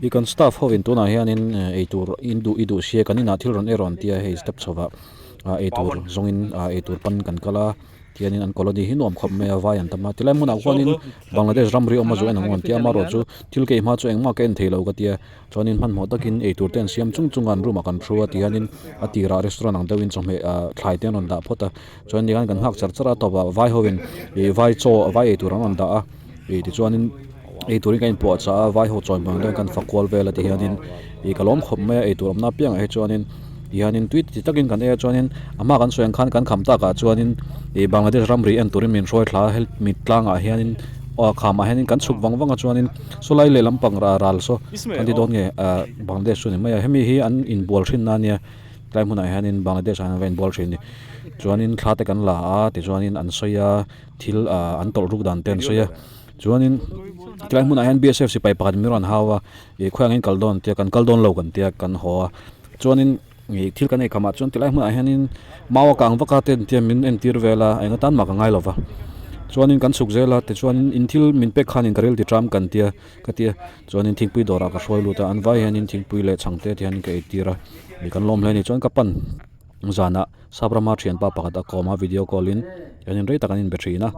I kan staff ho in tunah hianin eitur in duh i duh sia kan inah thil rawn ei rawn tia hei step chho ah ah eitur zawngin ah eitur pan kan kal a tianin an colony hi nuam khawp mai a vai an tam a tilai hmunah khuanin Bangladesh ramri awm a zawh en ang an tia amaherawhchu thil ka ei hma chu engmah ka en theilo ka tia chuanin hmanhmawh takin eitur te an siam chung chung a an room ah kan thu a tihianin a tirah restaurant ang deuhin chawhmeh ah thlai te an rawn dah phawt a chuan tikhan kan nghak char char a tawpah vai ho in ih vai chaw vai eitur an rawn dah a ih tichuanin eitur in kan inpuah chah a vai ho chawi hmuh ang deuhin kan fak kual vel a tihianin ih ka lawm khawp mai a eitur awmna apiangah hi chuanin tihianin tui ti takin kan ei a chuanin a hma kan sawi ang khan kan kham takah chuanin ih Bangladesh ramri en turin min hruai thla a hemi tlangah hianin aw khamah hianin kan chhuk vang vang a chuanin sawlai leh lampang ral ral saw kan ti dawn nge ah Bangladesh chu a ni mai a hemi hi an inbual thin na ania tlai hmunah hianin Bangladesh ah hian an va inbual thin a ni chuanin thla te kan la a tichuanin an sawi a thil ah an tawlh ruk dan te an sawi a. Chuanin tlai hmunah hian B S F sipai pakhat min rawn hau a, ih khawiah angin kal dawn tia kan kal dawn lo kan tia kan haw a, chuanin ih thil kan ei khamah chuan tilai hmunah hianin mau a kang vak a te an tia min entir vel a eng atan mah ka ngai lo va, chuanin kan chhuk zel a tichuanin in thil min pek khanin ka ril ti ṭam kan tia ka tia chuanin thingpui dawrah ka hruai lut a an vai hianin thingpui leh chhang te te hian ka ei tir a, ih kan lawm hle a ni chuan ka pan zanah. Sabrama thianpa pakhat a kawm a video call in hianin rei tak an inbe thin a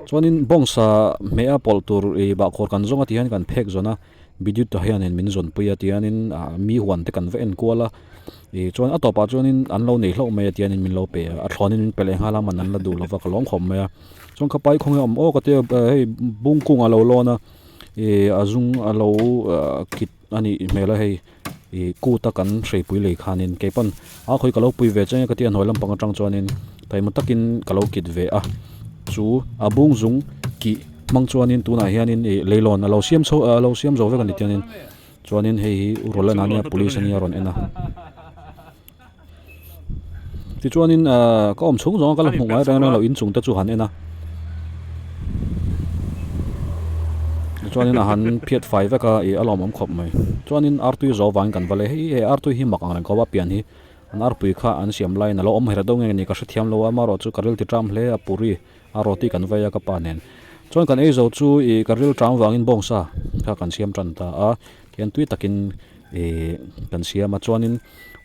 chuanin bawngsa hmeh a pawlh tur ih bahkhawr kan zawng a tihian kan phek zawn a bidyut ah hianin min zawn pui a tihianin ah mi huan te kan va en kual a ih chuan a tawpah chuanin an lo nei hlauh mai a tihianin min lo pe a a thlawnin min pe leh nghal a man an la duh lova ka lawm khawp mai a chuan kha pai khawnge awm aw ka tia hei bung kung a lo lawn a ih a zung a lo kit a nih hmel a hei. Ih kut a kan hreipui lei khanin kei pawn a khawi ka lo pui ve cheng a ka ti a hnuai lampang atang chuanin taima takin ka lo kit ve a chu a bung zung kih hmang chuanin tunah hianin ih leilawn a lo siam chho a lo siam zo vek a ni tiangin chuanin hei hi u Roland a nia police a nia a rawn en a tichuanin ahh ka awm chhung zawng a ka la hmuh ngai reng reng lo inchung te chu han en a tichuanin a han phiat fai vek a ih a lawmawm khawp mai chuanin artui zo vangin kan va lei hei he artui hi mak ang reng khawp a pian hi an arpui kha an siam laiin a lo awm her deuh nge ni ka hrethiam lo a amaherawhchu ka ril ti ṭam hle a puri a roti kan vei a ka pa nen chuan kan ei zo chu ih ka ril ṭam vangin bawngsa kha kan siam ṭan ta a tihian tui takin ih kan siam a chuanin.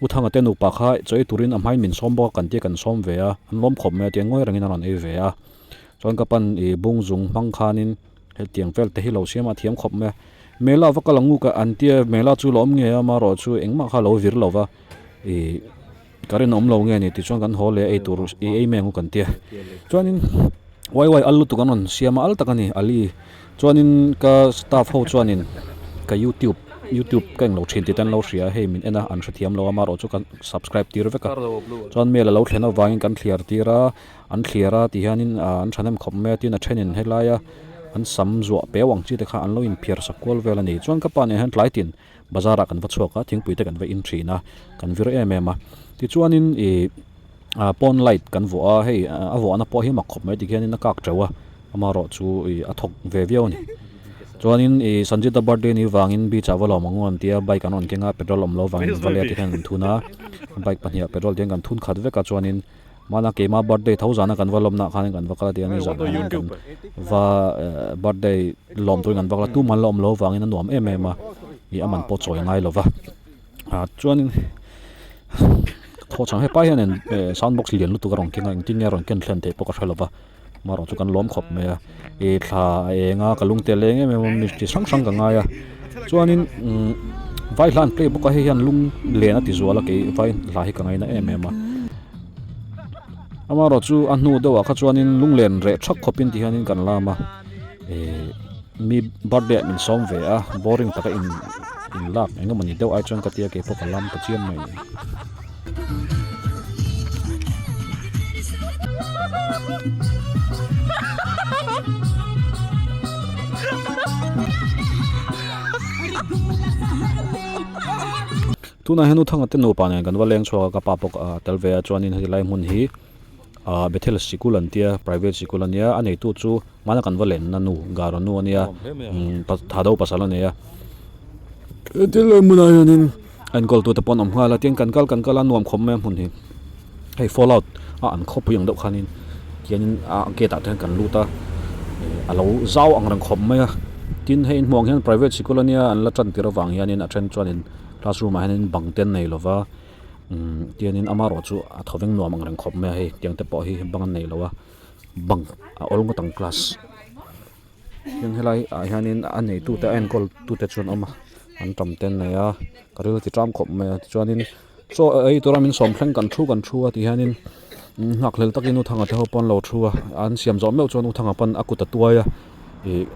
U Thanga te nupa kha chaw ei turin a hmain min sawm bawk a kan tia kan sawm ve a, an lawm khawp mai a tia ngawi rengin a rawn ei ve a. Chuan ka pan ih bung zung hmang khanin hetiang vel te hi lo siam a thiam khawp mai a. Mela va kal ang u ka an tia mela chu lo awm ngei a amaherawhchu engmah kha a lo vir lo va ih ka rinawm lo nge ni tichuan kan haw leh ei tur ih ei mai ang u kan tia. Chuanin wai wai al lutuk an rawn siam a al tak a ni Ali. Chuanin ka staff ho chuanin ka youtube youtube ka englo thin tih te an lo hria a hei min en a an hrethiam lo a amaherawhchu kan subscribe tir vek a chuan mail a lo thlen avangin kan thliar tir a an thliar a ti hianin ah an thahnem khawp mai a tin a thenin helaia an sam zuah peu ang chi te kha an lo inphiar sak kual vel a ni chuan ka pa nen hian tlai tin bazar ah kan va chhuak a thingpui te kan va in thin a kan vir em em a tichuanin ih ah pawn light kan vuah a hei a vuahna pawh hi mak khawp mai tikhianin a kak teuh a amaherawh chu ih a thawk ve viau a ni chuanin ih Sanjita birthday ni vangin beach ah va lawm ang u an tia bike an rawn keng a petrol awm loh avangin va let te hian an thun a bike pahnih ah petrol te hian kan thun khat vek a chuanin hmana keima birthday tho zana kan va lawmna ah khanin kan va kal a tia ni zanah hian kan va birthday lawm turin kan va kal a tumah an la awm loh avangin a nuam em em a ih a man pawh chawi ngai lo va. Ah chuanin thawhchhang hepa hianin eh sound box lian lutuk a rawn keng a engtin nge a rawn ken thlen theih pawh ka hre lo va amaherawh chu kan lawm khawp mai a ih thla a eng a ka lung te a leng em em a mi chi hrang hrang ka ngai a chuanin umm vai hla an play bawk a hei hian lung len a ti zual a kei vai hla hi ka ngaina em em a amaherawh chu a hnu deuhah kha chuanin lunglen reh thak khawpin ti hianin kan lam a eh mi birthday ah min sawm ve a boring taka in in lak eng emaw ni deuh ai chuan ka tia kei pawh ka lam ta chiam mai. Tunah hian U Thanga te nupa nen kan va leng chhuak a ka pa pawh a tel ve a chuanin heti lai hmun hi ah Bethel sikul an tia private sikul a nia a neitu chu hmana kan va lenna nu Garo nu a nia umm Thado pasal a nei a hetilai hmunah hianin a enkawl tute pawh an awm nghal a tin kan kal kan kal a nuam khawp mai a hmun hi hei fallout a an khawpui ang deuh khanin tihianin a gate ah te hian kan lut a ih a lo zau ang reng khawp mai a. Tin, hei inhmuh ang hian private sikul ania an la tan tir avang hianin a then chuanin classroom ah hianin bang te an nei lo va umm tianin amaherawh chu a thawveng nuam ang reng khawp mai a hei tiang te pawh hi bang an nei lo a bang a awl ngawt ang class. Tin helai ah hianin a neitute a enkawl tute chu an awm a an tam te an nei a ka ril a ti ṭam khawp mai a tichuanin chaw ei tura min sawm thleng kan thu kan thu a ti hianin nghakhlel takin u Thanga te ho pawh an lo thu a an siam zawh meuh chuan u Thanga pawn a kut a tuai a ih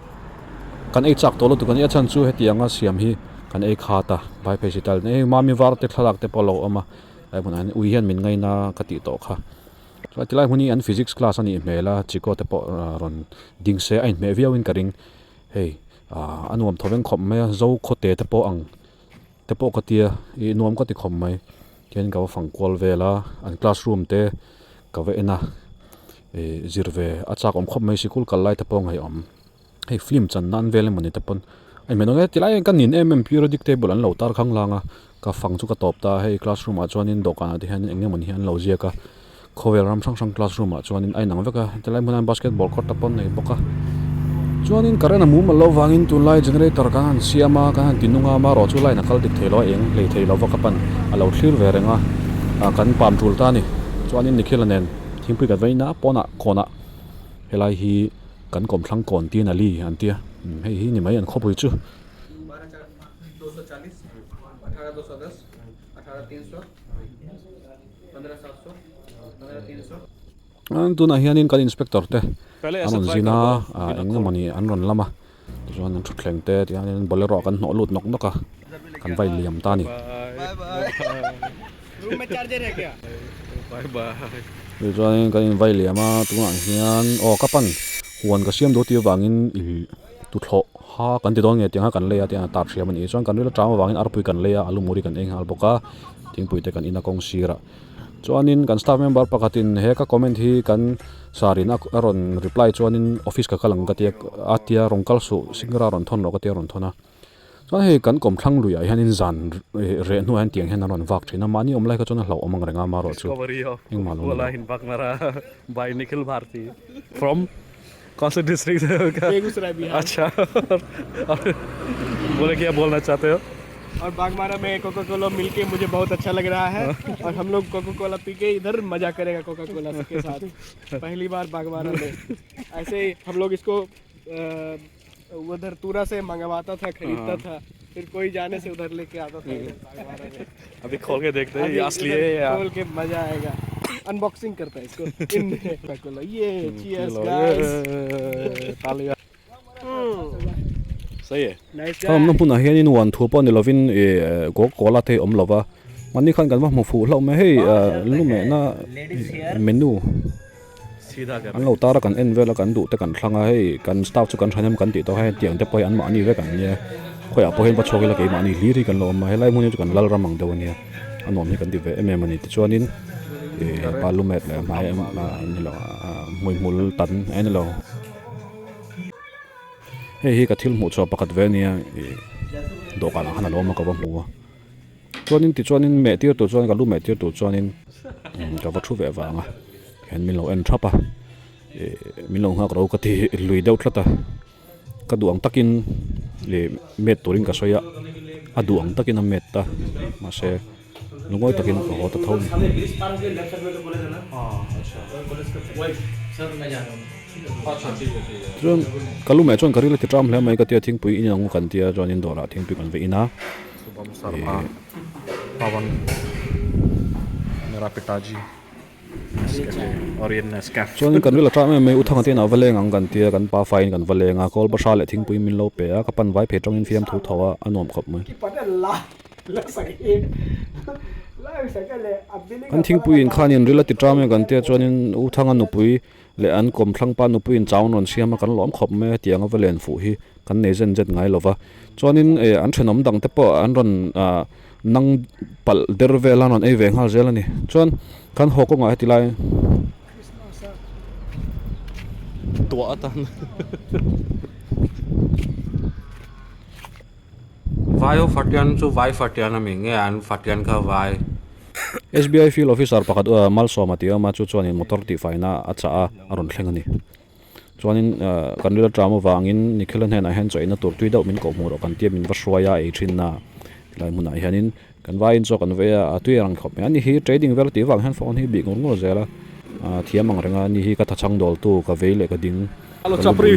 kan ei chak tawh lutuk a ni a chhan chu hetianga siam hi kan ei khat a vai phei si tal hei mami var te thlalak te pawh a lo awm a helai hmunah hian ui hian min ngaina ka tih tawh kha. Chuan tilai hmun hi an physics class a nih hmel a chiko te pawh rawn ding se a inhmeh viau in ka ring hei ah a nuam tho veng khawp mai a zo khawte te pawh ang te pawh ka tia ih nuam ka ti khawp mai tihian ka va fang kual vel a an classroom te ka va en a ih zir ve a chak awm khawp mai sikul kal lai te pawh ngaihawm. Hei film chan nan vel emawni te pawn a inhmeh dawn e tilai hian ka nin em em periodic table an lo tar khang lang a ka fang chu ka tawp ta a hei classroom ah chuanin dawhkan ah te hian eng emawni hi an lo ziak a khawvel ram hrang hrang classroom ah chuanin a inang vek a tilai hmunah hian basketball court te pawh an nei bawk a chuanin current a mumal loh vangin tunlai generator kan han siam a kan han ti nung a amaherawh chu line a kal dik thei lo a eng hlei thei lova ka pan a lo thlir ve reng a ah kan pam tul ta a ni chuanin nikhil a nen thingpui kan va in a pawnah kawnah helai hi. Kan kawmthlang kawn tin a li an tia hei hi ni mai an khawpui chu. Tunah hianin kan inspector te an rawn zin a eng emaw ni an rawn lam a tichuan an thutthleng te tihianin bolero ah kan hnawh lut nawk nawk a kan va inliam ta a ni. Tichuanin kan invai liam a tunah hian aw ka pan huan ka siam duh tih avangin ih tuthlawh ha kan ti dawn nge tiang kha kan lei a tiang a tar hriam a nih chuan kan ril aṭang avangin arpui kan lei a alu muri kan ei nghal bawk a thingpui te kan in a kawng sirah chuanin kan staff member pakhatin he ka comment hi kan sarin a rawn reply chuanin office ka kal ang ka tia a tia rawn kal suh singra rawn thawn rawh ka tia rawn thawn a. Chuan hei kan kawmthlang luiah hianin zan reh hnuah hian tiang hian an rawn vak thin a, mahni awm lai kha chuan a hlauhawm ang reng a amaherawh chu Discovery of engmah lo ni lo. Coca-Cola in Bagnara by Nikhil Bharti from कौन से district से हो क्या? बेगूसराय बिहार अच्छा बोले क्या बोलना चाहते हो और बागमारा में कोका कोला मिलके मुझे बहुत अच्छा लग रहा है और हम लोग Coca Cola P के इधर मजा करेगा कोका कोला के साथ पहली बार बागमारा में ऐसे ही हम लोग इसको उधर तूरा से मंगवाता था खरीदता था फिर कोई जाने से उधर लेके आता था इधर बागमारा में अभी खोल के देखते हैं अभी ये असली इधर है या खोल के मजा आएगा अनबॉक्सिंग करता है इसको इन कोका ये चीयर्स लो, गाइस ये, तालियां सही है nice Ka awmna hmunah hianin huan thu pawh ni lovin ih coca cola te hi a awm lova mahni khan kan va hmu fuh hlauh mai hei lu mehna menu An lo tar a kan en vel a kan duh te kan thlang a hei kan staff chu kan thahnem kan tih tawh a hei tiang te pawh hi an mahni vek an nia khawiah pawh hian va chhuak ila keimahni hlir hi kan lo awm a helai hmun hi chu kan lal ram ang deuh a nia a nuam hi kan ti ve em em a ni tichuanin ih hepa lumet leh hmai ni lo hmuihmul tan a ni lo hei hi ka thil hmuh chhuah pakhat ve a nia ih dawhkanah khan a lo awm a ka va hmu a. Chuanin tichuanin meh tir tur chuan ka lu meh tir tur chuanin ka va thu ve vang a hian min lo en thap a ih min lo nghak ro ka ti lui deuh tlat a ka duh ang takin ih met turin ka sawi a a duh ang takin a met ta mahse lungawi takin ka haw ta tho a ni. Chuan ka lu meh chuan ka ril a ti ṭam hle mai ka tia thingpui in ang kan tia chuanin dawrah thingpui kan va in a. Shubham Sharma Pawan mera pitaji Chuanin kan ril a ṭam em mai u Thanga te inah va leng ang kan tia kan pa faiin kan va leng a kawl bahra leh thingpui min lo pe a ka pan vai phei tawngin fiamthu tho a a nuam khawp mai. Kan thingpui in khanin ril a ti ṭam em kan tia chuanin u Thanga nupui leh an kawmthlang pa nupuiin chau an rawn siam a kan lawm khawp mai a tiang a va len fuh hi kan nei zen zen ngai lo va chuanin eh an thenawm dang te pawh an rawn ah nang palh der vel a an rawn ei ve nghal zel a ni chuan kan haw kawngah heti lai Tuah atan Vai ho fatian chu vai fatian a mi nge an fatian kha vai. SBI field officer pakhat Malsawma tih a awm a, chu chuanin motor tihfaina a chah a, a rawn thleng a ni. Chuanin ahh kan ril aṭam avangin Nikhil-a hnenah hian chaw eina tur tui deuh min kawhhmuh rawh kan tia min va hruai a ei thin a tilai hmunah hianin kan vaiin chaw kan vei a a tui ang khawp mai a ni hi trading vel tih vang hian phone hi bih ngur ngur zel a ah thiam ang reng a ni hi ka thachhang dawltu ka vei leh ka ding Hello chapri.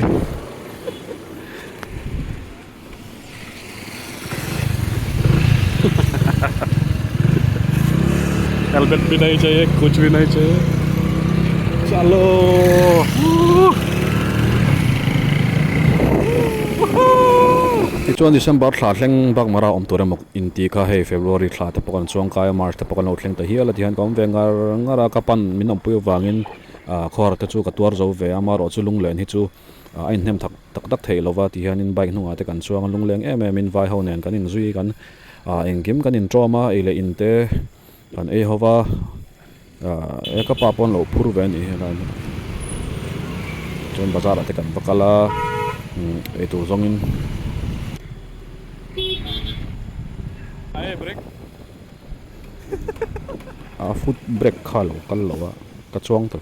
Helmet भी नहीं चाहिए कुछ भी नहीं चाहिए चलो Tichuan December thla thleng Bakmara awm tur emaw inti kha hei February thla te pawh kan chuang kai a March te pawh kan lo thleng ta hial a tihian ka awm ve ngar ngar a ka pan min awmpui avangin ah khawhar te chu ka tuar zo ve a amaherawh chu lunglen hi chu a inhnem thak tak tak theih lova ti hianin bike hnungah te kan chuang a lungleng em em in vai ho nen kan inzui kan ah engkim kan intawm a ei leh in te kan ei ho va ah e ka pa pawh an lo phur ve a nih hi helai hmunah hian chuan bazar ah te kan va kal a umm eitur zawngin. A foot brake kha a lo kal lo a ka chuang ta.